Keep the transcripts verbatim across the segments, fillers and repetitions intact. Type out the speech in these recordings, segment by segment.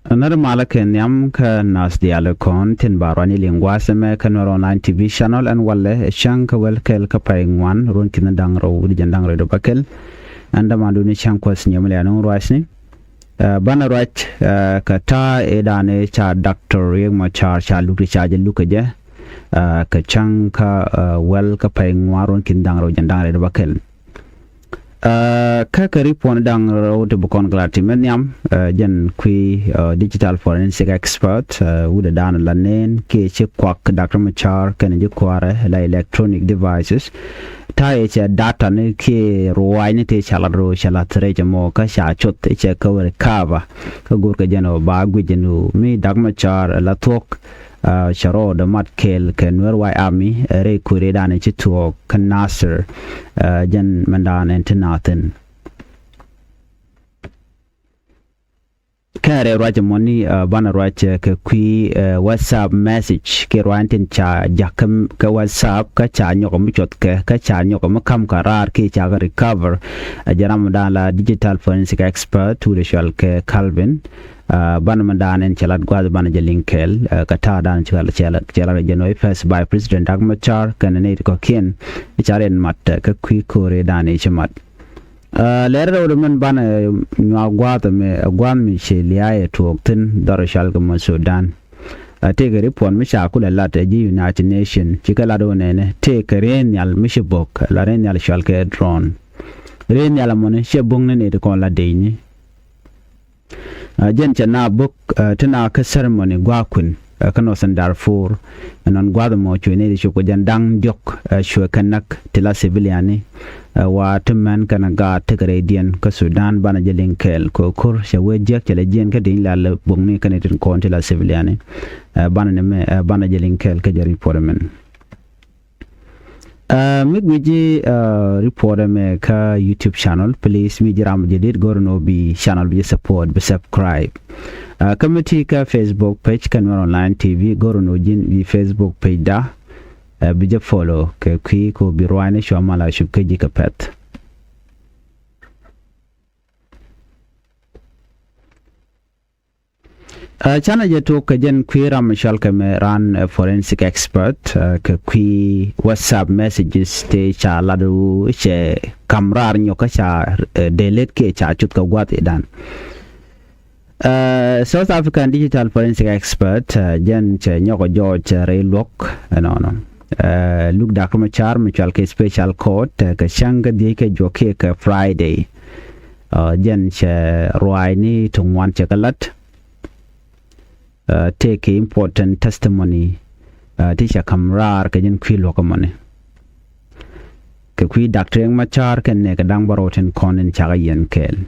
Nɛr malä kɛ nhiam kä nath diaal kɔn tin ba ruany liŋ gua̱a̱th ɛmɛ kä Nuɛr Online T V channel. Ɛn walɛ ɛ cäŋ kä wäl kɛl kä pay ŋuan ruɔ̱n ki̱n da̱ŋ rɛw wi̱cdɛ jiɛn da̱ŋ rɛw wi̱cdɛ bäkɛl. Ɛn dämandun ni cäŋ kuɔth nyieemɛ lɛ nuŋ ruacni. Ɛ, banɛ ruac, ɛ, kɛ ta̱a̱ ëë da̱a̱n ëë ca Doctor Riek Machar ca luk ti ca jɛ luk kɛ jɛ, ɛ, kɛ cäŋ kä, ɛ, wäl kä pay ŋuan ruɔ̱n ki̱n da̱ŋ rɛw jiɛn da̱ŋ rɛw wi̱cdɛ bäkɛl. Ɛ, kä kɛ ripɔn da̱ŋ rɛw ti bi kɔn glat ti mɛ nhiam, ɛ, jɛn kui̱, ɛ, digital forensic expert, ɛ, wut ɛ da̱a̱n la nɛn kiɛ ci kuak Doctor Machar kɛnɛ ji̱ kua̱rɛ la electronic devices. Ta̱yɛ cɛ data ni kiɛ ruaacni tëë ca lat rɔ cɛ lath rɛc ɛmɔ kä ca cuth cɛ kä wä recover. Kä go̱rkɛ jɛn ɔ ba guic ɛn ɣöö mi Doctor Machar la thuɔ̱k, ɛ, cɛ rɔɔdɛ mat kɛɛl kɛ Nuɛr White Army, ɛ, rɛy kuëëridan ci thuɔ̱k kä Nasir, ɛ, jɛn mɛndan ɛn ti naathin. Kɛn rɛy ruac ɛmɔni, ɛ, banɛ ruac, ɛ, kɛ kui̱, ɛ, WhatsApp message kiɛ ruac tin ca ja̱k kä, kä WhatsApp kä ca nyɔk mi cuɔth kɛ kä ca nyɔk mi ka̱m kɛ raar kiɛ ca kɛ recover. Ɛ, jɛn ram dan la digital forensic expert wut ɛ cɔal kɛ Calvin. Ɛ, banɛ mɛndan ɛn cɛ lat gua̱a̱th banɛ jɛ liŋ kɛɛl, ɛ, kɛ ta̱a̱ dan cɛ lat, cɛ lat jɛ nɔy first vice president Doctor Machar kɛnɛ nɛy ti kɔ̱kiɛn. Ca rɛn mat, ɛ, kä kui̱ ko̱o̱rɛ dan i̱ ci mat. Ɛ, lɛr rɛwdɛ mɛn banɛ, ɛ, nyuak gua̱a̱th ɛmɛ, ɛ, gua̱a̱th mi ci lia̱a̱ ɛ tuɔɔk thi̱n dhɔr cɔal kɛ mɔ Sudan. Ɛ, tëëkɛ ripɔt mi ca kulɛ lat ɛ ji̱ United Nation ci kɛ lat wä nɛnɛ tëëkɛ rɛy nhial mi ci bo̱k, la rɛy nhial cɔal kɛ drone. Rɛy nhial ɛmɔni cɛ bo̱k ni nɛy ti kɔn la decni. Ɛ, jɛn cɛ na bo̱k, ɛ, ti na kä ceremony gua̱a̱kuin, ɛ, kä Northern Darfur. Ɛnɔn gua̱a̱th ɛmɔ cuɛ nɛy ti cop kɛ jɛn da̱ŋ diɔ̱k, ɛ, cuɛ kɛ näk ti la civilianni. Ɛ, wa ti mɛn kɛnɛ gaat tekɛ rɛydiɛn kä Sudan banɛ jɛ liŋ kɛɛl kɛ ko̱r cɛ wee jiäk cɛ lɛ jiɛn kä di̱ny la lɛ bo̱kni kɛnɛ tin kɔn ti la civilianni. Ɛ, banɛ ni mɛ, ɛ, banɛ jɛ liŋ kɛɛl kä jɛ ripɔt ɛmɛn. Ɛ, mi guici, ɛ, ripɔt ɛmɛ kä YouTube channel, please mi ji̱ ram jɛ dit go̱r ni wä bi channel bi jɛ support bi subscribe. Ɛ, kä mi ti kä Facebook page kä Nuɛr Online T V go̱r ni wä ji̱n bi Facebook page da, ɛ, bi jɛ follow kɛ kui̱ kɛ wä bi ruaacni cua mal a cup kä ji̱ kɛ pɛth. Ɛ, canɛ jɛ tok kɛ jɛn kui̱ ram mi cɔal kɛ mɛ ran, ɛ, forensic expert, ɛ, kɛ kui̱ WhatsApp messages tëë ca lat wu cɛ ka̱m raar nyɔk kä ca, ɛ, delete kiɛ ca cuth kɛ gua̱th i̱dan. Ɛ, South African digital forensic expert, ɛ, jɛn cɛ nyɔk jɔɔc cɛ rɛy luɔ̱k ɛnɔnɔ. Ɛ, luk Doctor Machar mi cɔal kɛ special court, ɛ, kɛ cäŋ kä dhiec kɛ juɔk kiɛ kɛ Friday. Ɛ, jɛn cɛ ruaacni ti ŋuan cɛ kɛ lat. Ɛ, tëëkɛ important testimony, ɛ, ti ca ka̱m raar kɛ jɛn kui̱ luɔ̱k ɛmɔni. Kɛ kui̱ Doctor Riek Machar kɛnɛ kɛ da̱ŋ bärɔw tin kɔn in cakɛ yɛn kɛɛl.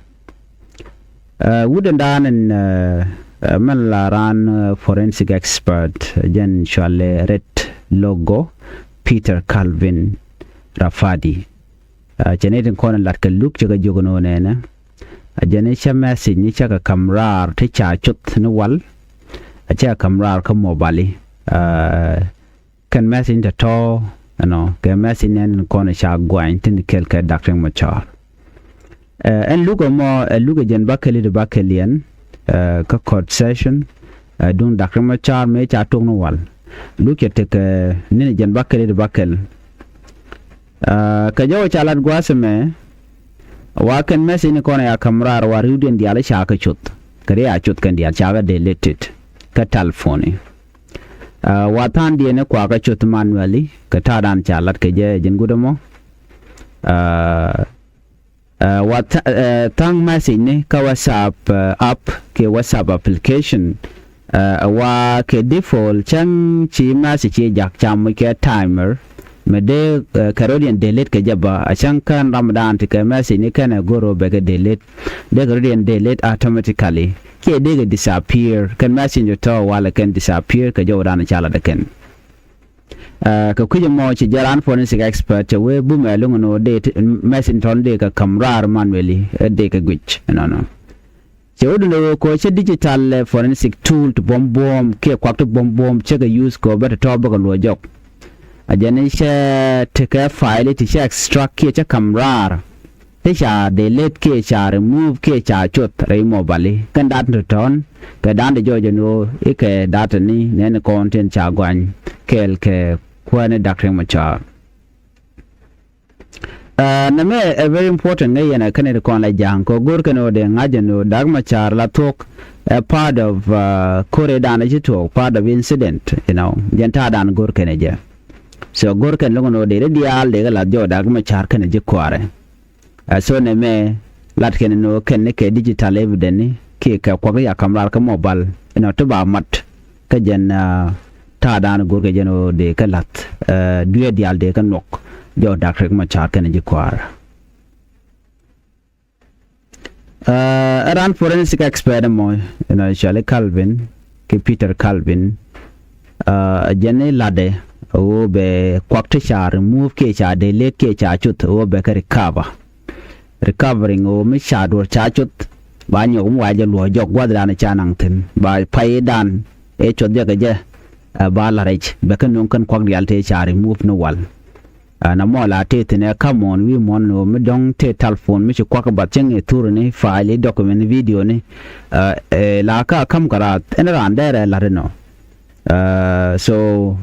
Ɛ, wut in daan in, ɛ, ɛ, mɛn la raan, ɛ, forensic expert, ɛ, jɛn cɔalɛ Red Logo Peter Calvin Rafadi. Ɛ, cɛ ni tin kɔn in lat kɛ luk cɛ kɛ jiök in ɣöö nɛnɛ. Ɛ, jɛn i̱ cä message ni cä kɛ ka̱m raar ti ca cuth ni wal. Ɛ, cä kɛ ka̱m raar kä mobali. Ɛ, kɛn message ni tɔ̱tɔ̱ ɛnɔ kɛ message nɛn in kɔn ca guany tin kɛl kɛ Doctor Machar. Ɛ, ɛn luk ɛmɔ, ɛ, luk ɛ jɛn bäkɛl i̱ ti bäkɛl yɛn, ɛ, kä court session, ɛ, duŋ Doctor Machar mëë ca tok ni wal. Luk cɛ tekɛ ni̱n ɛ jɛn bäkɛl i̱ ti bäkɛl. Ɛ, kɛ jɔw ca lat gua̱a̱th ɛmɛ, wa kɛn message ni kɔn ɛ ya ka̱m raar wa ri̱wdiɛn diaal i̱ ca kɛ cuth. Kɛ ri a cuth kɛn diaal ca kɛ deleted kä telephone i̱. Ɛ, wa tha̱a̱ŋdiɛn i̱ kua kɛ cuth manually kɛ ta̱a̱dan ca lat kɛ jɛ ɛ jɛn guut ɛmɔ. Ɛ, ɛ, wa tha-, ɛ, tha̱a̱ŋ message ni kä WhatsApp, ɛ, app kiɛ WhatsApp application. Ɛ, wa kɛ default cäŋ ci message ci jak ca muc kɛ timer. Mɛ dee, ɛ, kɛ rɔ̱diɛn delete kɛ jɛ bä a cäŋ kän ramdan ti kɛ message ni kɛnɛ go̱r rɔ bɛ kɛ delete. Dee kɛ rɔ̱diɛn delete automatically. Kiɛ dee kɛ disappear kɛn message tɔ̱ walɛ kɛn disappear kɛ jɔwdan ca latdɛ kɛn. Ɛ, kɛ kui̱c ɛmɔ ci jɛ raan forensic expert cɛ wee bumɛ lo̱ŋ ɛn ɣöö dee ti, message tɔn dee kɛ ka̱m raar manually, ɛ, dee kɛ guic ɛnɔnɔ. Cɛ wee duundɛ ɣöö kɛ ɣöö cä digital, ɛ, forensic tool ti buɔ̱m buɔ̱ɔ̱m kiɛ kuak ti buɔ̱m buɔ̱ɔ̱m cä kɛ use kɛ ɣöö bä ti tɔ̱ bä kɛ luɔ̱c jɔk. A jɛn i̱ cɛ tekɛ file ti cä extract kiɛ cä ka̱m raar. ti ca delete kiɛ ca remove kiɛ ca cuth rɛy mobile i̱ kɛn dat ti tɔ̱ɔ̱n kɛ dan ti jɔɔc ɛn ɣöö i̱ kɛ dat ni nɛn kɔn tin ca gɔany kɛɛl kɛ kuäär ni Dak Riek Machar. Nɛmɛ ɛ very important ŋäc yɛn ɛ kɛn ti kɔn la ja̱a̱ŋ kɛ go̱r kɛn ɣöö dee ŋa̱c ɛn ɣöö Dak Machar la thuɔ̱k ɛ part of ko̱r ëëdan ci tuɔɔk, part of incident, you know, jɛn ta̱a̱dan go̱r kɛn ɛ jɛ. So go̱r kɛn lo̱ŋ ɛn ɣöö dee ri diaal dee kɛ lath jɔɔk Dak Machar kɛn ɛ ji̱ kua̱rɛ. So nɛmɛ lat kɛn ni ɣöö kɛn ni kɛ digital evidence ni kiɛ kɛ kuak ya ka̱m raar kä mobile inɔ ti ba mat kä jɛn ta̱a̱dan go̱r kɛ jɛn ɣöö dee kɛ lath dueer diaal dee kɛ nuɔk jɔɔk Dak Riek Machar kɛn ji̱ kua̱r. Ɛ ran forensic expert mɔ inɔ cɔali Calvin ki Peter Calvin. Ɛ jɛn i̱ latdɛ ɣöö bɛ kuak ti ca remove kiɛ ca delete kiɛ ca cuth ɣöö bɛ kɛ recover. Recovering ɣöö mi ca duɔ̱r ca cuth ba nyɔk mi wa jɛ luɔ̱c jɔk gua̱thdan ca naŋ thi̱n ba paydan ëë cuɔth jɛ kɛ jɛ. Ba la̱r rɛc bɛ kɛ nöŋ kɛn kuak diaal tëë ca remove ni wal. Ɛ na mɔ la tëë thi̱n ɛ ka̱m muɔ̱ɔ̱n wi̱i̱ muɔ̱ɔ̱n ni ɣöö mi dɔ̱ŋ tëë telephone mi ci kuak bath cäŋ ɛ thurni file i̱ document i̱ video ni. Ɛ la kä ka̱m kɛ rath ɛn raan dɛrɛ la̱t inɔ. So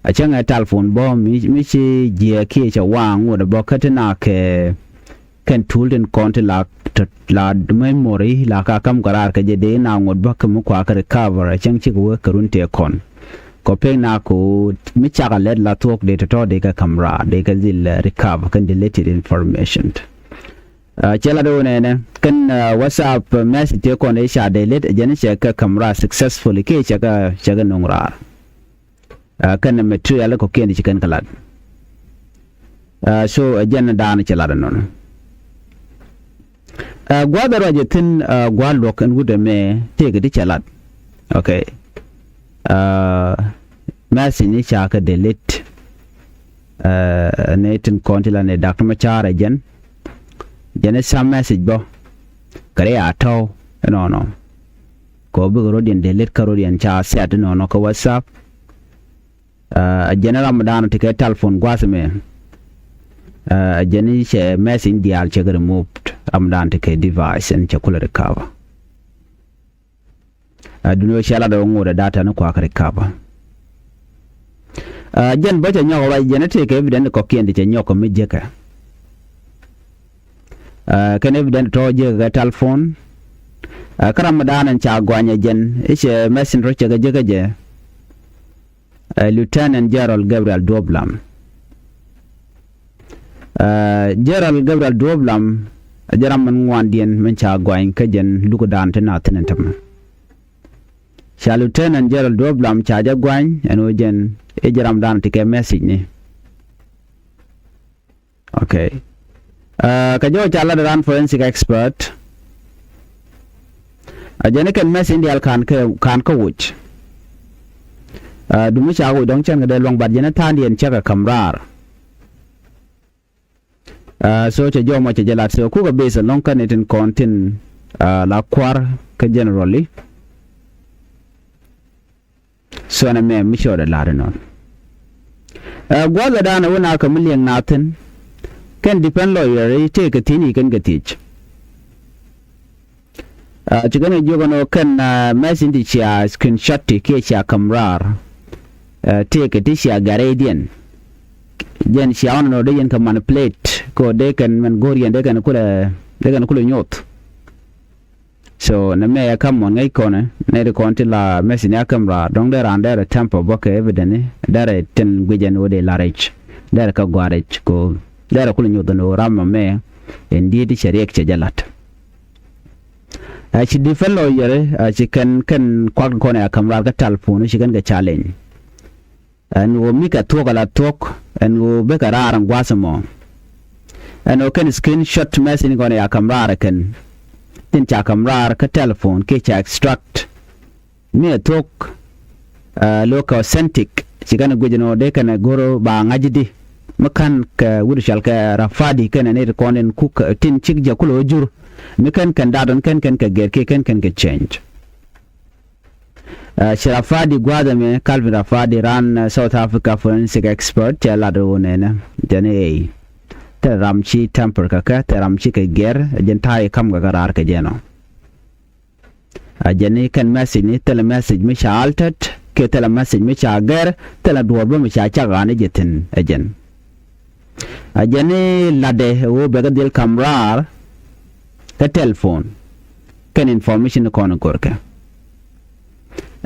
a cäŋ ɛ telephone bä mi ci jiɛɛk kiɛ cɛ waŋ ŋot ɛ bä kä ti na kɛ kɛn tool tin kɔn ti la la memory la ka ka̱m kɛ raar kɛ jɛ dee na ŋot bä kɛ mi kua kɛ recover a cäŋ cikɛ wee kɛ run tëë kɔn. Kɔ pek na ko mi cakɛ lɛt la thuɔ̱k dee tɔ̱tɔ̱ dee kɛ ka̱m raar dee kɛ dhil recover kɛn deleted information. Cɛ la dee wä nɛnɛ kɛn WhatsApp message tëë kɔn dee ca delete jɛn cɛ kɛ ka̱m raar successfully kiɛ cɛ kɛ cɛ kɛ nuŋ raar. Kɛn material kɔ̱kiɛn ti ci kɛn kɛ lat. So ɛ jɛn da̱a̱n cɛ lat ɛnɔnɔ. Gua̱a̱th ɛ ruac ɛ thi̱n gua̱a̱th luɔ̱k ɛn wut ɛmɛ tëëkɛ ti cɛ lat. Okay. Message ni ca kɛ delete. Ni tin kɔn ti la ni Dak Machar ɛ jɛn. Jɛn ɛ sam message bä kɛ ri a tɔ̱w ɛnɔnɔ. Kɛ ɣöö bikɛ rɔ̱diɛn delete kä rɔ̱diɛn ca set ɛnɔnɔ kä WhatsApp. Ɛ jɛn ram dan ti kɛ telephone gua̱th mɛ. Ɛ jɛn cɛ message diaal cɛ kɛ removed ram dan ti kɛ device ɛn cɛ kulɛ recover. Ɛ duni ɣöö cɛ lat ɣöö ŋot ɛ data ni kuakä recover. Ɛ jɛn bä cɛ nyɔk ruac jɛn tëëkɛ evidence kɔ̱kiɛn ti cɛ nyɔk kɛ mi jiäkä. Kɛn evidence tɔ̱ jiäkä kɛ telephone. Kä ram mi da̱a̱n ɛn ca gɔany ɛ jɛn i̱ cɛ message rɔ cɛ kɛ jiäkä jɛ. Lieutenant General Gabriel Duop Lam. General Gabriel Duop Lam ɛ jɛ ram min ŋuandiɛn min ca gɔany kä jɛn luk da̱a̱n ti na thi̱n ɛn tämɛ. Ca Lieutenant General Duop Lam ca jɛ gɔany ɛn ɣöö jɛn i̱ jɛ ram da̱a̱n ti kɛ message ni. Okay. Kɛ jɔw ca lat ran forensic expert. A jɛn ikɛn message diaal kan kä kan kä wuc. Dumi ca wuc dɔ̱ŋ cɛn kɛ dee luɔ̱ŋ bat jɛn i̱ ta̱a̱ndiɛn cɛ kɛ ka̱m raar. So cɛ jɔw mɔ cɛ jɛ lat so kukɛ base ɛlɔ̱ŋ kä ni tin kɔn tin la kua̱r kä generally. So nɛmɛ mi cɔɔdɛ la̱r inɔn. Ɛ gua̱a̱th ɛ da̱a̱n ɛ wä na kɛ mi liɛŋ na thi̱n. Kɛn defense lawyer i̱ tëëkɛ thi̱n i̱ kɛn kɛ thiec. Ɛ ci kɛn kɛ jiök ɛn ɣöö kɛn message ti cia screenshot ti kiɛ cia ka̱m raar. Ɛ tëëkɛ ti cia gɛr rɛydiɛn. Jɛn cia ɣɔn ɛn ɣöö dee yɛn kɛ manipulate kɛ ɣöö dee kɛn mɛn go̱o̱r yɛn dee kɛn kulɛ dee kɛn kulɛ nyoth. So nɛmɛ ɛ ka̱m muɔ̱n ŋäc kɔnɛ nɛy ti kɔn ti la message ni a ka̱m raar dɔ̱ŋ dee raan dɛrɛ temper bä kɛ evidence ni dɛrɛ tin guic ɛn ɣöö dee la̱r rɛc dɛrɛ kä gua̱a̱r rɛc ko dɛrɛ kulɛ nyoth ɛn ɣöö ram ɛmɛ in di̱i̱t cɛ riɛk cɛ jɛ la̱t. Ɛ ci defense lawyer ɛ ci kɛn kɛn kuak kɔnɛ a ka̱m raar kä telephone ci kɛn kɛ challenge. Ɛn ɣöö mi kɛ thuɔ̱k ala thuɔ̱k ɛn ɣöö bekɛ raar ɛn gua̱a̱th ɛmɔ. Ɛn ɣöö kɛn screenshot message ni gɔn ɛ ca ka̱m raar ɛ kɛn tin ca ka̱m raar kä telephone kiɛ ca extract. Mi ɛ thuɔ̱k ɛ lo̱k kɛ authentic ci kɛn ɛ guic ɛn ɣöö dee kɛn ɛ go̱r ba ŋa̱c di mi ka̱n kɛ wut cɔal kɛ Rafadi kɛn ɛ nɛy ti kɔn in kuk tin cik jɛ kulɛ ɣä jur mi kɛn kɛn da̱t ɣän kɛn kɛn kɛ gɛr kiɛ kɛn kɛn kɛ change. Ci Rafadi gua̱a̱th ɛmɛ Calvin Rafadi ran South Africa forensic expert cɛ lat ɣöö nɛnɛ jɛn ɛ ey. thilɛ ram ci temper kɛ kɛ, thilɛ ram ci kɛ gɛr, ɛ jɛn ta̱a̱ i̱ ka̱m kɛ kɛ raar kɛ jɛn ɔ. Ɛ jɛn i̱ kɛn message ni thilɛ message mi ca altered kiɛ thilɛ message mi ca gɛr, thilɛ duɔ̱ɔ̱r bä mi ca cak ɣa̱a̱n i̱ jɛ thi̱n ɛ jɛn. Ɛ jɛn i̱ la̱tdɛ ɛ ɣöö bɛ kɛ dhil ka̱m raar kɛ telephone kɛn information kɔn i̱ görkɛ.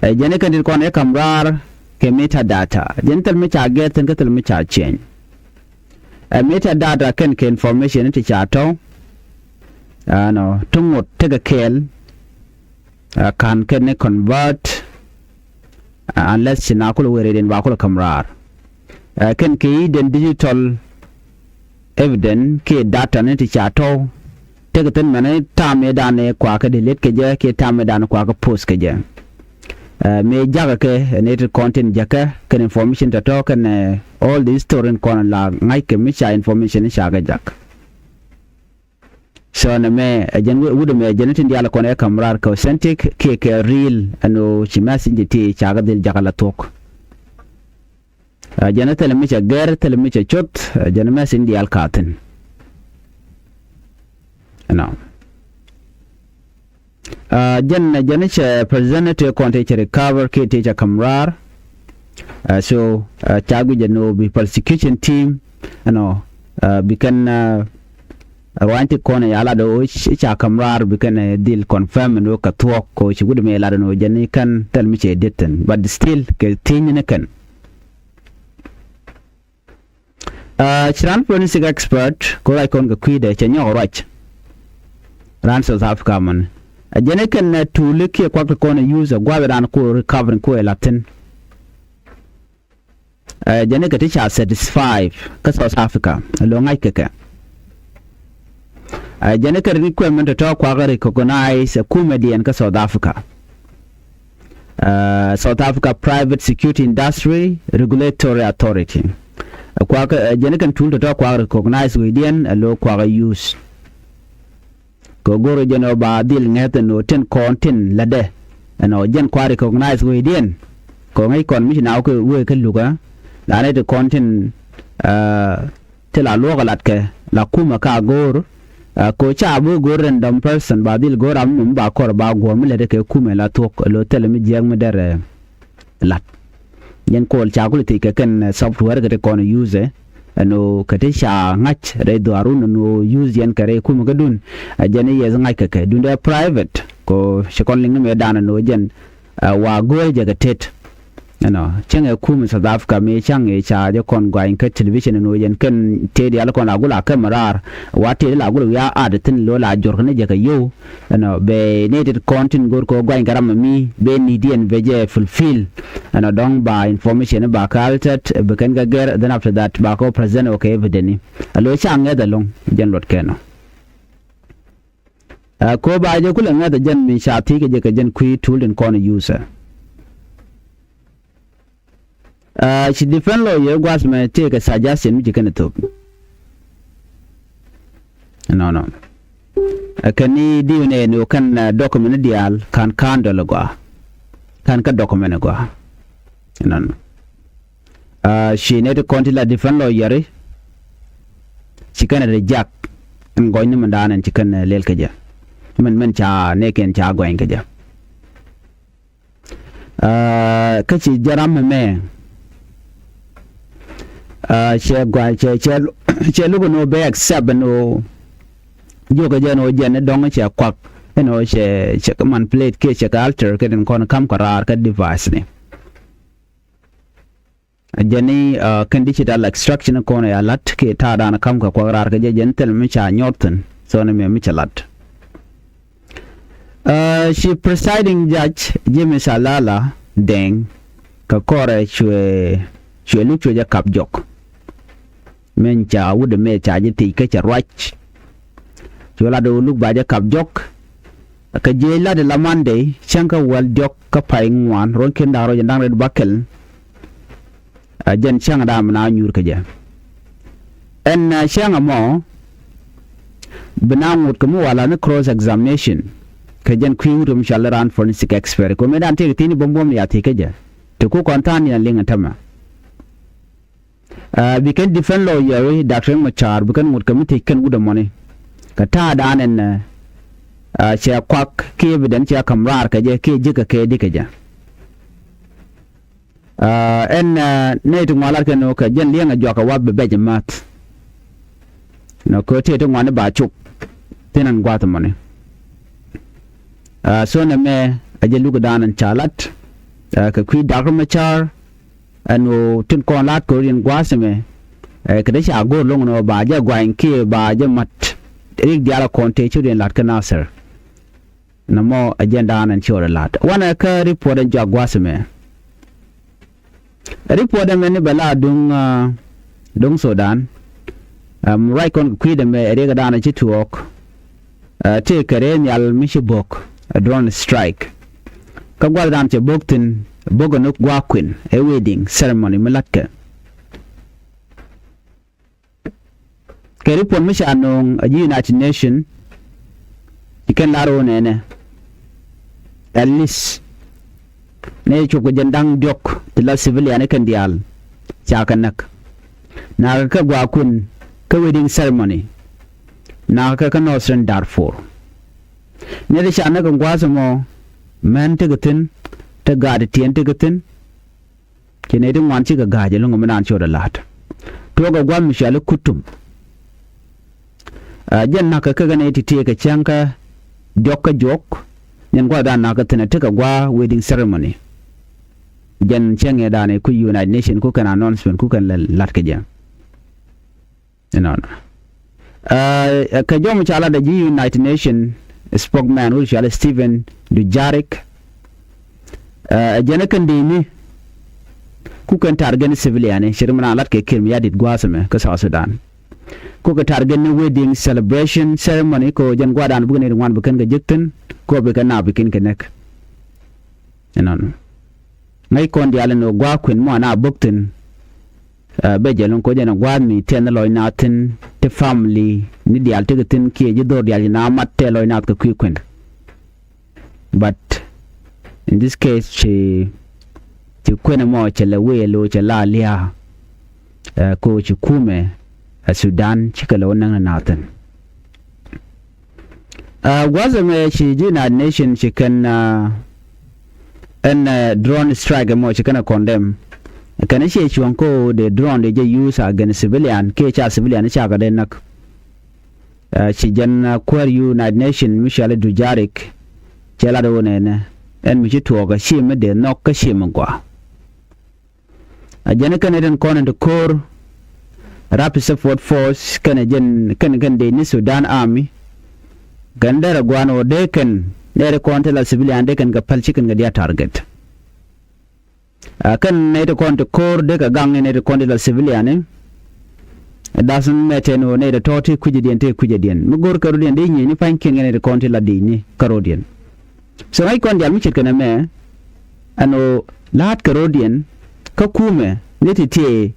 Ɛ jɛn i̱ kɛn ti kɔn i̱ ka̱m raar kɛ metadata, jɛn thil mi ca gɛr thi̱n kä thil mi ca change. Ɛ metadata kɛn kɛ information ti ca tɔ̱, ɛnɔ, ti ŋot tekɛ kɛɛl, ɛ, ka̱n kɛn ni convert, ɛ, unless ci na kulɛ weri den ba kulɛ ka̱m raar. Ɛ, kɛn kɛ i̱ den digital evidence kiɛ data ni ti ca tɔ̱, tekɛ thi̱n mɛn i̱ ta̱a̱ mëëdan i̱ kuakä delete kɛ jɛ kiɛ ta̱a̱ mëëdan i̱ kuakä post kɛ jɛ. Ɛ, mëë jakä kɛ, ɛ, ni ti kɔn tin jäkä kɛn information tɔ̱tɔ̱ kɛn, ɛ, all the history in kɔn la ŋa̱ckɛ mi ca information i̱ ca kɛ jak. So nɛ mɛ ɛ jɛn wut ɛmɛ ɛ jɛn tin diaal kɔn ɛ ka̱m raar kɛ authentic kiɛ kɛ real ɛn ɣöö ci message ti ti ca kɛ dhil jakä la thuɔ̱k. Ɛ jɛn thilɛ mi cɛ gɛr, thilɛ mi cɛ coth, ɛ jɛn message diaal ka thi̱n. Ɛnɔ. Ɛ jɛn, jɛn cɛ president ti kɔn ti cɛ recover kiɛ ti cɛ ka̱m raar. Ɛ, so, ɛ, ca guic ɛn ɣöö bi prosecution team, ɛnɔ, ɛ, bi kɛn, ɛ, ruany ti kɔn ɛ ya lat ɣöö ca ka̱m raar bi kɛn, ɛ, dhil confirm ɛn ɣöö kɛ thuɔ̱k kɛ ɣöö ci wut ɛmɛ lat ɛn ɣöö jɛn i̱ kɛn thil mi cɛ diet thi̱n. But still kɛ thi̱ny ni kɛn. Ɛ, ci ran forensic expert kɛ ɣöö ruac kɔn kɛ kui̱dɛ cɛ nyɔk ruac. Ran South Africa mɔn. Ɛ jɛn i̱ kɛn, ɛ, tuuli kiɛ kuak ti kɔn ɛ use ɛ gua̱a̱th ran ku recovery ku ɛ la̱thi̱n. Ɛ jɛn i̱ kɛ ti ca thirty five kä South Africa ɛ lo̱ ŋa̱c kɛ kɛ. Ɛ jɛn i̱ kɛ rin kuɛm min tɔ̱tɔ̱ kuakä recognize ɛ kumɛ diɛn kä South Africa. Ɛ, South Africa Private Security Industry Regulatory Authority. Ɛ kuakä, ɛ, jɛn i̱ kɛn tuul tɔ̱tɔ̱ kuakä recognize wecdiɛn ɛ lo̱ kuakä use. Kɛ go̱r jɛn ɔ ba dhil ŋɛth ɛn ɔ tin kɔn tin lätdɛ. Ɛn ɔ jɛn kua recognize wecdiɛn. Kɛ ŋäc kɔn mi ci na wä kɛ wee kä lukä. La nɛ ti kɔn tin, ɛ, ti la luɔk ɛ lat kɛ la kumɛ ka go̱r. Ɛ, kɛ ca bi go̱r random person ba dhil go̱r ram mi ba kɔr ba guɔ̱r mi lät kɛ kumɛ la thuɔ̱k lo thilɛ mi jiɛk mi dɛr, ɛ, lat. Jɛn kɔl ca kulɛ thiec kɛ kɛn, ɛ, software kɛ ti kɔn use. Ɛn ɣöö kɛ ti ca ŋa̱c rɛy dhuaarun ɛn ɣöö use yɛn kɛ rɛy kumɛ kädun. Ɛ jɛn i̱ yɛth ŋa̱c kɛ kɛ dundɛ private kɛ ɣöö ci kɔn liŋ ni mëëdan ɛn ɣöö jɛn, ɛ, wa go̱o̱rɛ jɛ kɛ tet. Ɛnɔ cäŋ ɛ kumɛ South Africa mëë cäŋ ɛ ca jɛ kɔn gɔany kä television ɛn ɣöö jɛn kɛn tëë diaal kɔn la gul a kɛmɛ raar. Wa tëë di la gul wiaa at thi̱n lo̱ la jɔrkɛ ni jɛ kɛ yio̱w. Ɛnɔ bɛ ni tit kɔn tin go̱r kɛ guany kɛ ram mi bɛ ni diɛn bɛ jɛ fulfill. Ɛnɔ dɔ̱ŋ ba information ba kɛ altered bɛ kɛn kɛ gɛr, then after that ba kɛ present ɔ kɛ evidence ni. Alo ca ŋɛth ɛlɔ̱ŋ jɛn luɔt kɛn ɔ. Ɛ ko ba jɛ kulɛ ŋɛth ɛ jɛn mi ca thiec kɛ jɛ kɛ jɛn kui̱ tuul tin kɔn use. Ɛ, ci defense lawyer gua̱th mɛ tëëkɛ suggestion mi ci kɛn ɛ thop. Nɔnɔ. Ɛ kɛn ni diw nɛ ni wä kɛn, ɛ, document ni diaal ka̱n ka̱n dɔl ɛ gɔaa. Ka̱n kä document ɛ gɔaa. Nɔnɔ. Ɛ, ci nɛ ti kɔn ti la defense lawyer i̱ ci kɛn ɛ reject ɛn gɔny ni mɛn da̱a̱n ɛn ci kɛn, ɛ, lɛl kɛ jɛ. Mɛn, mɛn ca nɛɛkiɛn ca gɔny kɛ jɛ. Aa, kä ci jɛ ram mɛmɛ. Aa, cɛ gua, cɛ, cɛ, cɛ luk ɛn ɣöö bɛ accept ɛn ɣöö jiökɛ jɛ ɛn ɣöö jɛn ni dɔ̱ŋ cɛ kuak ɛn ɣöö cɛ, cɛ manipulate kiɛ cɛ kɛ alter kɛ tin kɔn ka̱m kɛ raar kä device ni. Jɛn i̱, aa, kɛn digital extraction kɔn ɛ a la̱t kiɛ ta̱a̱ da̱a̱n ka̱m kɛ kuak raar kɛ jɛ jɛn thil mi ca nyɔr thi̱n. So ni mɛ mi cɛ la̱t. Aa, ci presiding judge James Alala Deng kɛ kɔrɛ cuɛ, cuɛ luk cuɛ jɛ kap jɔk. Min ca wut ɛmɛ ca jɛ thiec kä cɛ ruac. Cuɛ lat ɣöö luk ba jɛ kap jɔk. Kɛ jiɛc lat ila Monday cäŋ kä wäl diɔ̱k kä pay ŋuan ruɔ̱n ki̱n da̱ŋ rɛw jiɛn da̱ŋ rɛw bakɛl. A jɛn cäŋ da̱a̱n bi na nyuur kä jɛ. Ɛn, a, cäŋ ɛmɔ bi na ŋot kɛ mi wala ni cross examination kɛ jɛn kui̱ wut kɛ mi cɔal i̱ raan forensic expert kɛ mi da̱a̱n tëëk thi̱n i̱ buɔ̱m buɔ̱m ni a thi̱n kä jɛ. Ti ku kɔn tha̱a̱n ni a liŋ ɛn tämɛ. Ɛ, bi kɛn defend lawyer i̱ Doctor Riek Machar bi kɛn ŋot kɛ mi thiec kɛn wut ɛmɔni. Kɛ ta̱a̱ da̱a̱n ɛn ɛ, ɛ, cɛ kuak kiɛ bi den cɛ ka̱m raar kɛ jɛ kiɛ ji̱ kɛ kɛ di kɛ jɛ. Ɛ, ɛn ɛ, nɛy ti ŋuan lat kɛn ɣöö kɛ jɛn liɛŋɛ juak kɛ wath bi bɛc ɛ ma̱th. Nɔ kɛ ɣöö tëë ti ŋuan i̱ ba cop thi̱n ɛn gua̱a̱th ɛmɔni. Ɛ, so nɛmɛ ɛ jɛ luk da̱a̱n ɛn ca lat ɛ, kɛ kui̱ Doctor Machar. Ɛn ɣöö tin kɔn la̱a̱t kɛ rot yɛn gua̱a̱th ɛmɛ. Ɛ, kɛ dee ca go̱o̱r lo̱ŋ ɛn ɣöö ba jɛ gua̱ny kiɛ ba jɛ mat rik diaal ɛ kɔn tëë ci rot yɛn la̱a̱t kä Nasir. Nɔmɔ ɛ jɛn da̱a̱n ɛn ci ɣɔr ɛ la̱a̱t wanɛ kä report ɛn jɔak gua̱a̱th ɛmɛ. Report ɛmɛ ni bɛ la duŋ, ah, duŋ Sudan. Ɛm, ruac kɔn kɛ kui̱dɛ mɛ ɛ riɛk da̱a̱n ɛ ci tuɔɔk. Ɛ, tëë kɛ rɛɛ nhial mi ci bo̱k ɛ drone strike. Kä gua̱th da̱a̱n cɛ bo̱k thi̱n bo̱k ɛ ni gua̱a̱k kuën ɛ wedding ceremony mi la̱tkɛ. Kɛ report mi ca nööŋ a ji̱ United Nation ci kɛn lar wä nɛnɛ. At least nɛ cop kɛ jɛn da̱ŋ diɔ̱k ti la civilian kɛn diaal ca kɛ näk. Nakä kɛ gua̱a̱k kuën kä wedding ceremony. Nakä kɛ kä Northern Darfur. Nɛ ti ca näk kɛ gua̱a̱th ɛmɔ män tekɛ thi̱n te gaat tiɛn tekɛ thi̱n. Ci nɛy ti ŋuan cikɛ ga̱a̱c ɛlɔ̱ŋ mi naan ci ɣöt ɛ la̱a̱t. Tuɔɔkɛ gua̱a̱th mi cɔal i̱ Kutum. Ɛ, jɛn na̱k kɛ kɛ kɛ nɛy ti tëëkɛ cäŋ kä diɔ̱k kä juɔ̱k. Jɛn gua̱a̱th da̱a̱n na̱k kɛ thi̱n ɛ tekɛ gua̱a̱th wedding ceremony. Jɛn cäŋ ɛ da̱a̱n ɛ ku United Nation ku kɛn announcement ku kɛn lɛ la̱t kɛ jɛ. Inɔnɔ. Ɛ, kɛ jɔm ca lat ɛ ji̱ United Nation spokesman wut cɔal Stephen Dujarric. Ɛ, jɛn ɛ kɛn di̱i̱ni ku kɛn target ni civilian ni ce̱t mi na lat kɛ Kiir Mayardit gua̱a̱th ɛmɛ kä South Sudan. Ku kɛ target ni wedding celebration ceremony ko jɛn gua̱a̱th da̱a̱n bikɛ ni ri ŋuan bi kɛn kɛ jek thi̱n ko bi kɛn na bi kɛn kɛ näk. Inɔnɔ. Ŋäc kɔn diaal in ɣöö gua̱a̱k kuën mɔ na bo̱k thi̱n. Ɛ, bɛ jɛ lo̱ŋ koc ɛn ɛ gua̱a̱th mi tiɛn lɔc na thi̱n ti family ni diaal tekɛ thi̱n kiɛ ji̱ dho̱r diaal ci na mat tɛ lɔc na kɛ kui̱ kuën. But in this case ci, ci kuën ɛmɔ cɛ lɛ wee lo̱ cɛ la lia̱a̱. Ɛ, ko ci kumɛ ɛ Sudan cikɛ lɛ wä näŋ ni na thi̱n. Ɛ, gua̱th ɛmɛ ci ji̱ United Nation ci kɛn, ɛ, ɛn, ɛ, drone strike ɛmɔ ci kɛn ɛ condemn. Kɛn i̱ ciɛ cuɔ̱ŋ ko dee drone dee jɛ use against civilian kiɛ ca civilian i̱ cakɛ dee näk. Ɛ, ci jɛn, ɛ, kuäär United Nation mi cɔal i̱ Dujarric cɛ lat ɣöö nɛnɛ ɛn mi ci tuɔɔk ɛ ci mi dee nhɔk kä ci mi gɔaa. A jɛn kɛn ɛ tin kɔn in ti ko̱r Rapid Support Force kɛn ɛ jɛn kɛn kɛn dee ni Sudan Army. Kɛn derɛ gua̱a̱n ɣöö dee kɛn nɛɛri kɔn ti la civilian dee kɛn kɛ päl ci kɛn kɛ diaal target. A kɛn nɛy ti kɔn ti ko̱r dee kɛ gaŋ ni nɛy ti kɔn ti la civilian ni. It doesn't matter ni ɣöö nɛy ti tɔ̱ ti kui̱cädiɛn ti kui̱cädiɛn mi go̱r kɛ rɔ̱diɛn dee nyieni pa̱nykiɛn kɛ nɛy ti kɔn ti la di̱i̱ni kä rɔ̱diɛn. So ŋäc kɔn diaal mi ce̱tkɛ nɛmɛ ɛn ɣöö la̱a̱t kɛ rɔ̱diɛn kä kumɛ ni ti tiee,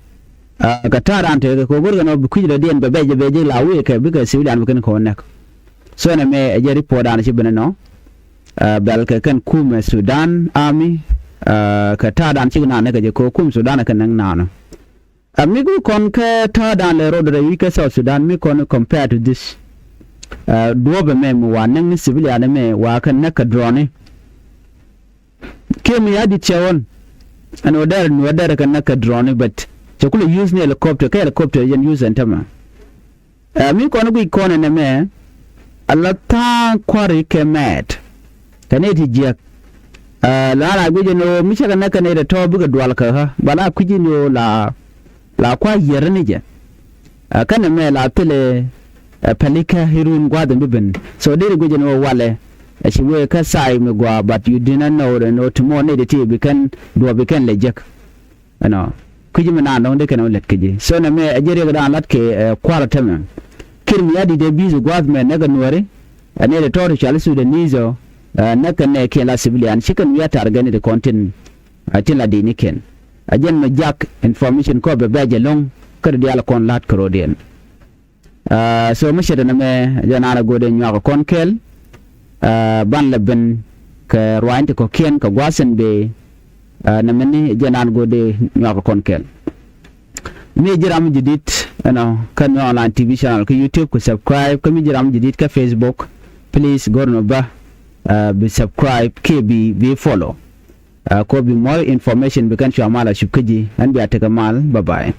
ɛ, kɛ ta̱a̱ raan tekɛ kɛ ɣöö go̱rkɛ nɔ bi kui̱c rɔ̱diɛn bɛ bɛc bɛ ji̱ la wëë kɛ bikɛ civilian bi kɛn kɛ wä näk. So nɛmɛ ɛ jɛ report dan ci ben ɛnɔ, ɛ, bɛl kɛ kɛn kumɛ Sudan Army, ɛ, kɛ ta̱a̱ dan cik naan näk kɛ jɛ kɛ ɣöö kum Sudan ɛ kɛ näk naan. Ɛ, mi ku kɔn kɛ ta̱a̱ dan lɛ road rɛy wi̱c kɛ South Sudan mi kɔn compare to this. Ɛ, duɔ̱ɔ̱p ɛmɛ mi wa näk ni civilian ɛmɛ wa kɛ näk kɛ drone. Kiɛ mi ya dit cɛ ɣɔn ɛn ɣöö dɛr nuɛ dɛr kɛ näk kɛ drone but cɛ kulɛ use ni helicopter kɛ helicopter jɛn use ɛn tämɛ. Ɛ, mi kɔn guic kɔn ɛn ɛmɛ a la tha̱a̱ŋ kua̱ri kɛ mɛɛt kɛ ni ti jiäk. Ɛ, la na guic ɛn ɣöö mi cɛ kɛ näk kɛ ni ti tɔ̱ bikɛ dual kɛ ɣä ba la kui̱c ɛn ɣöö la la kua̱r yier ni jɛ. Ɛ, kɛnɛ mɛ la thilɛ, ɛ, pɛlikä irun gua̱th in bi ben. So deri guic ɛn ɣöö walɛ ɛ ci wee kä say mi gɔaa but you did not know ɛn ɣöö ti mɔ nɛy ti ti bi kɛn duɔ̱ɔ̱p bi kɛn lɛ jek. Ɛnɔ kui̱c mi naan dɔ̱ŋ dee kɛn ɣöö lät kɛ ji̱. So nɛ mɛ ɛ jɛ riɛk daan lat kɛ, ɛ, kua̱r ɔ tämɛ. Kiir mi ya di̱t ɛ bi̱i̱th gua̱th mɛ näk ɛ nuääri ɛ nɛy ti tɔ̱ ti cɔal i̱ Sudanese ɔ, ɛ, näk kɛn nɛ kiɛn la civilian ci kɛn wi̱i̱ a target ni ti kɔn tin, ɛ, tin la di̱i̱t ni kɛn. A jɛn mɛ jak information kɔ bɛ bɛc ɛlɔ̱ŋ kä ti diaal kɔn la̱t kɛ ro̱diɛn. Ɛ, so mi ce̱t ɛn ɛmɛ jɛn an a go̱o̱dɛ nyuak ɛ kɔn kɛl, ɛ, ban lɛ ben kɛ ruany ti kɔ̱kiɛn kɛ gua̱a̱th in bëë, ɛ, nɛmɛni jɛn an go̱o̱dɛ nyuak ɛ kɔn kɛl. Mi ji̱ ram jadid ɛnɔ kä Nuer Online T V channel kä YouTube, ku subscribe. Kä mi ji̱ ram jadid kä Facebook, please go̱r nɔ bä, uh, bi subscribe kiɛ bi, bi follow. Uh, ko bi more information bi kɛn cua mal a cup kä ji̱. Ɛn bia tekɛ mal. Bye bye.